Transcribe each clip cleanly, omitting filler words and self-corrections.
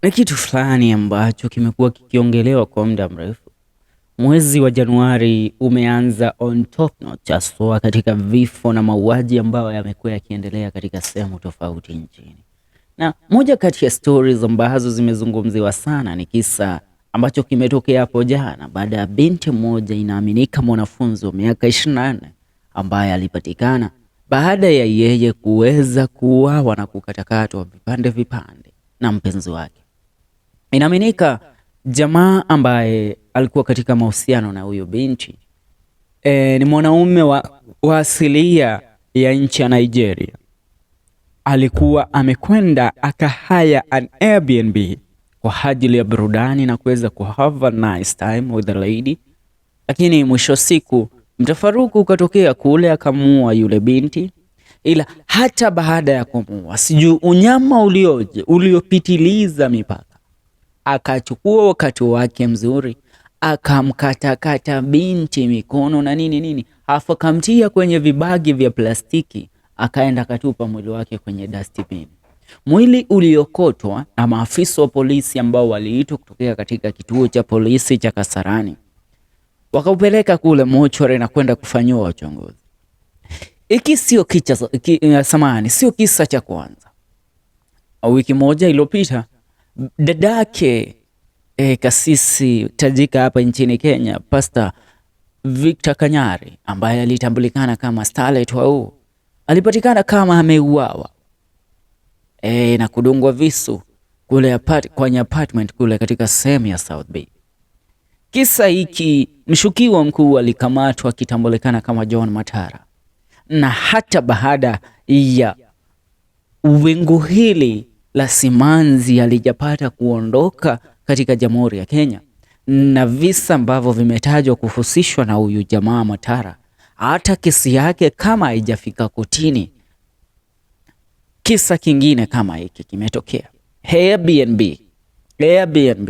Ni kitu fulani ambacho kimekuwa kikiongelewa kwa muda mrefu. Mwezi wa Januari umeanza on top notch, haswa katika vifo na mauaji ambayo yamekuwa yakiendelea katika sehemu tofauti nchini. Na moja kati ya stories ambazo zimezungumziwa sana ni kisa ambacho kimetokea hapo jana baada ya binti mmoja, inaaminika mwanafunzi wa miaka 24, ambaye alipatikana baada ya yeye kuweza kuuawa na kukatakatwa vipande vipande na mpenzi wake. Inaaminika jamaa ambaye alikuwa katika mahusiano na huyo binti ni mwanaume wa asilia ya nchi ya Nigeria. Alikuwa amekwenda akahire an Airbnb kwa ajili ya burudani na kuweza ku have a nice time with the lady, lakini mwisho siku mtafaruku ukatokea kule, akamuua yule binti. Ila hata baada ya kumuua, sijui unyama ulioje uliopitiliza mipaka, akachukua wakati wake mzuri akamkatakata binti mikono na nini nini, afu akamtia kwenye vibagi vya plastiki, akaenda akatupa mwili wake kwenye dustbin. Mwili uliokotwa na maafisa wa polisi ambao waliitwa kutokea katika kituo cha polisi cha Kasarani, wakaupeleka kule mochwari na kwenda kufanyiwa uchunguzi. Hiki sio kicha, samahani, sio kisa cha kwanza. Wiki moja iliyopita dadake kasisi tajika hapa nchini Kenya, Pastor Victor Kanyari, ambaye alitambulikana kama Starlet Wau, alipatikana kama ameuawa na kudungwa visu kule kwenye apartment kule katika sehemu ya South Bay. Kisa hiki, mshukiwa mkuu alikamatwa akitambulikana kama John Matara, na hata baada ya wingu hili la simanzi alijapata kuondoka katika Jamhuri ya Kenya, na visa ambavyo vimetajwa kuhusishwa na huyu jamaa Matara, hata kesi yake kama haijafika kotini, kisa kingine kama hiki kimetokea. Airbnb, Airbnb.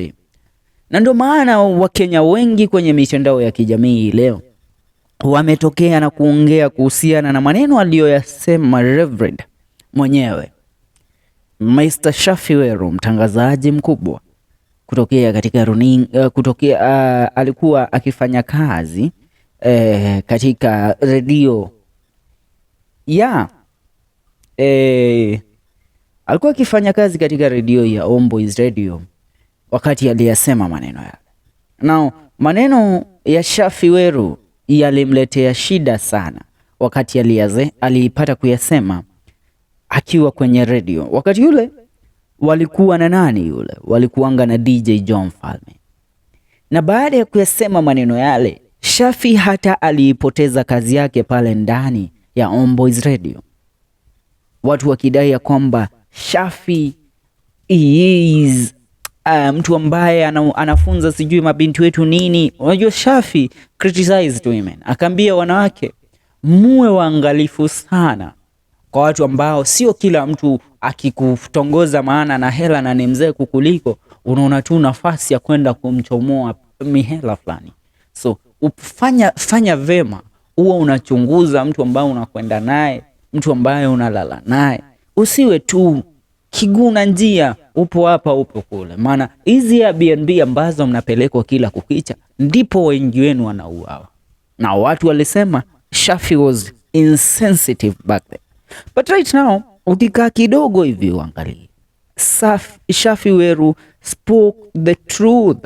Na ndio maana Wakenya wengi kwenye mitandao ya kijamii leo wametokea na kuongea kuhusiana na maneno aliyoyasema Reverend mwenyewe Mr. Shafi Weru, mtangazaji mkubwa kutokea katika runinga, kutokea alikuwa akifanya kazi katika redio ya alikuwa akifanya kazi katika redio ya Homeboys Radio wakati aliyasema maneno yale. Now, maneno ya Shafi Weru yalimletea shida sana wakati aliipata kuyasema akiwa kwenye redio. Wakati yule walikuwa na nani yule? Walikuanga na DJ John Falme. Na baada ya kuyasema maneno yale, Shafi hata aliipoteza kazi yake pale ndani ya Homeboys Radio, watu wakidai ya kwamba Shafi is mtu ambaye anafunza sijui mabinti wetu nini. Unajua Shafi criticized women, akaambia wanawake muwe waangalifu sana kwa watu ambao sio kila mtu akikutongoza maana na hela na ni mzee kukuliko, unaona tu nafasi ya kwenda kumchomoa mihela fulani. So fanya vema, huwa unachunguza mtu ambaye unakwenda naye, mtu ambaye unalala naye, usiwe tu kiguna njia, upo hapa upo kule, maana hizi Airbnb ambazo mnapelekwa kila kukicha, ndipo wengi wenu wanauawa. Na watu walisema Shafi was insensitive back then. But right now ukikaa kidogo hivi uangalie, Shafi Weru spoke the truth.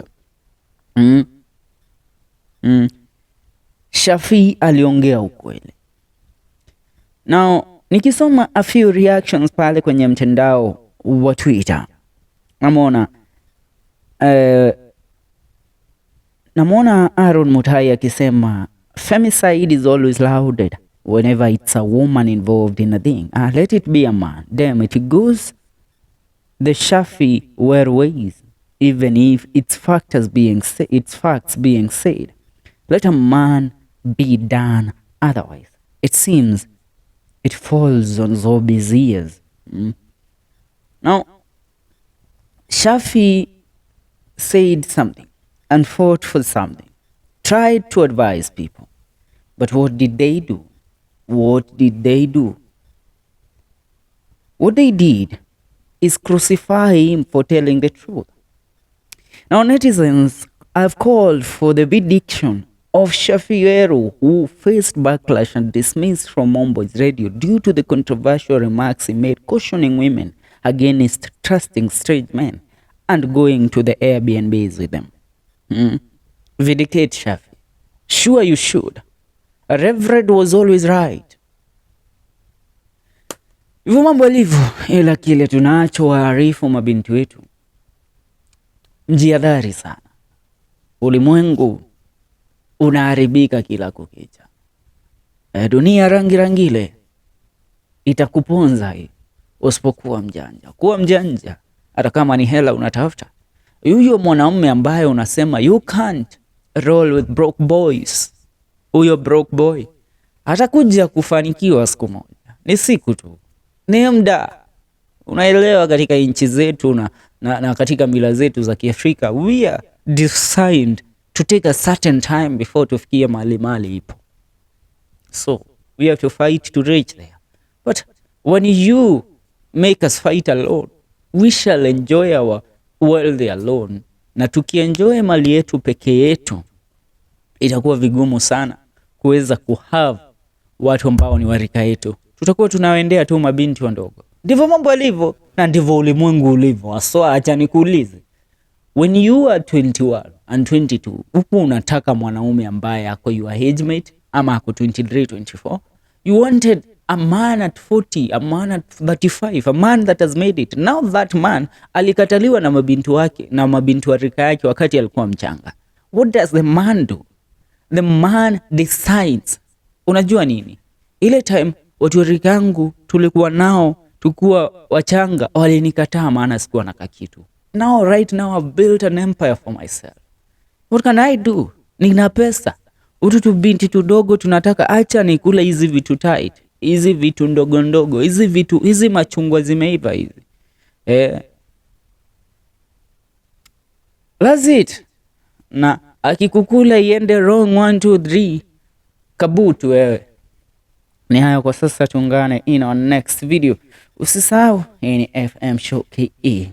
Shafi aliongea ukweli. Now nikisoma a few reactions pale kwenye mtandao wa Twitter, namwona Aaron Mutai akisema, "Femicide is always lauded whenever it's a woman involved in a thing. Ah, let it be a man. Damn, it goes the Shafi Weru ways, even if it's facts being said. Let a man be done otherwise. It seems it falls on Zobi's ears." Now, Shafi said something and fought for something, tried to advise people. But what did they do? What did they do? What they did is crucify him for telling the truth. Now, netizens have called for the eviction of Shaffie Weru, who faced backlash and dismissed from Homeboyz Radio due to the controversial remarks he made cautioning women against trusting strange men and going to the Airbnbs with them. Vindicate Shaffie. Sure you should. Reverend was always right. Hivyo mambo yalivyo, ila kile tunacho waarifu mabinti wetu, mjihadhari sana. Ulimwengu unaharibika kila kukicha. E, dunia rangi rangile itakuponza hii usipokuwa mjanja. Kuwa mjanja, hata kama ni hela unatafuta. Huyo mwanaume ambaye unasema you can't roll with broke boys, huyo broke boy atakuja kufanikiwa siku moja, ni siku tu, ni muda. Unaelewa, katika nchi zetu na katika mila zetu za Kiafrika, we are designed to take a certain time before tufikie mahali mali ipo, so we have to fight to reach there. But when you make us fight alone, we shall enjoy our wealth alone, na tukienjoy mali yetu peke yetu, itakuwa vigumu sana kuweza kuhave watu ambao ni wa rika yetu. Tutakuwa tunawaendea tu mabinti wadogo. Ndivyo mambo yalivyo na ndivyo ulimwengu ulivyo. Aswa, acha nikuulize, when you are 21 and 22, huku unataka mwanaume ambaye ako your age mate ama ako 23 24. You wanted a man at 40, a man at 35, a man that has made it. Now that man alikataliwa na mabinti wake na mabinti wa rika yake wakati alikuwa mchanga. What does the man do? The man decides, unajua nini, ile time watu wa rika yangu tulikuwa nao tukuwa wachanga walinikataa, maana sikuwa na kakitu. Now, right now, I've built an empire for myself. What can I do? Nina pesa. Utu tu binti tudogo tunataka, acha nikule hizi vitu tight, hizi vitu ndogo ndogo, hizi vitu hizi machungwa zimeiva hizi. Eh. That's it. Na akikukula iende wrong, one, two, three, kabutu wewe. Ni hayo kwa sasa, tuungane in our next video. Usisahau, hii ni FM Show KE.